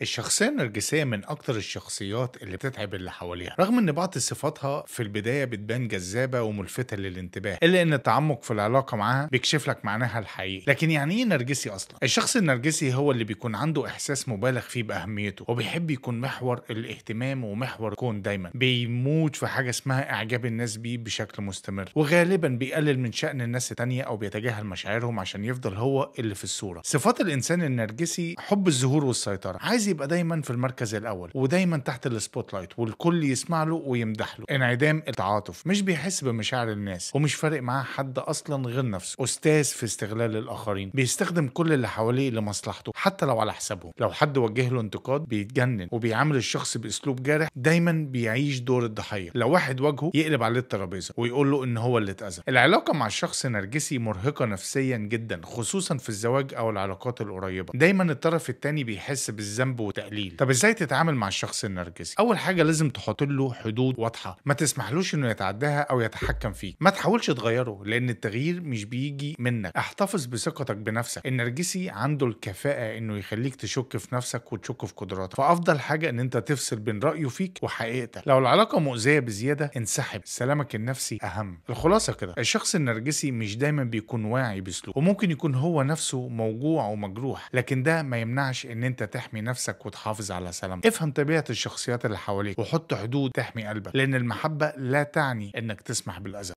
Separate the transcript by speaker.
Speaker 1: الشخصية النرجسية من أكتر الشخصيات اللي بتتعب اللي حواليها، رغم إن بعض صفاتها في البداية بتبان جذابة وملفتة للانتباه، إلا إن التعمق في العلاقة معاها بيكشف لك معناها الحقيقي. لكن يعني إيه نرجسي أصلا؟ الشخص النرجسي هو اللي بيكون عنده إحساس مبالغ فيه بأهميته، وبيحب يكون محور الاهتمام ومحور الكون دايما، بيموت في حاجة اسمها إعجاب الناس بيه بشكل مستمر، وغالبا بيقلل من شأن الناس التانية أو بيتجاهل مشاعرهم عشان يفضل هو اللي في الصورة. صفات الإنسان النرجسي حب الظهور والسيطرة، عايز يبقى دايما في المركز الاول ودايما تحت ال spotlight والكل يسمع له ويمدح له. انعدام التعاطف، مش بيحس بمشاعر الناس ومش فارق معاه حد اصلا غير نفسه. استاذ في استغلال الاخرين، بيستخدم كل اللي حواليه لمصلحته حتى لو على حسابهم. لو حد وجه له انتقاد بيتجنن وبيعامل الشخص باسلوب جارح، دايما بيعيش دور الضحية. لو واحد واجهه يقلب عليه الترابيزة ويقول له ان هو اللي اتاذى. العلاقة مع الشخص النرجسي مرهقة نفسيا جدا، خصوصا في الزواج او العلاقات القريبة. دايما الطرف الثاني بيحس بالذنب وتقليل. طب ازاي تتعامل مع الشخص النرجسي؟ اول حاجة لازم تحط له حدود واضحة، ما تسمحلوش انه يتعداها او يتحكم فيك، ما تحاولش تغيره لان التغيير مش بيجي منك. احتفظ بثقتك بنفسك. النرجسي عنده الكفاءة انه يخليك تشك في نفسك وتشك في قدراتك، فافضل حاجة ان انت تفصل بين رايه فيك وحقيقتك. لو العلاقة مؤذية بزيادة انسحب، سلامك النفسي اهم. الخلاصة كده، الشخص النرجسي مش دايما بيكون واعي بسلوكه، وممكن يكون هو نفسه موجوع ومجروح، لكن ده ما يمنعش ان انت تحمي نفسك وتحافظ على سلامتك. افهم طبيعة الشخصيات اللي حواليك وحط حدود تحمي قلبك، لأن المحبة لا تعني إنك تسمح بالأذى.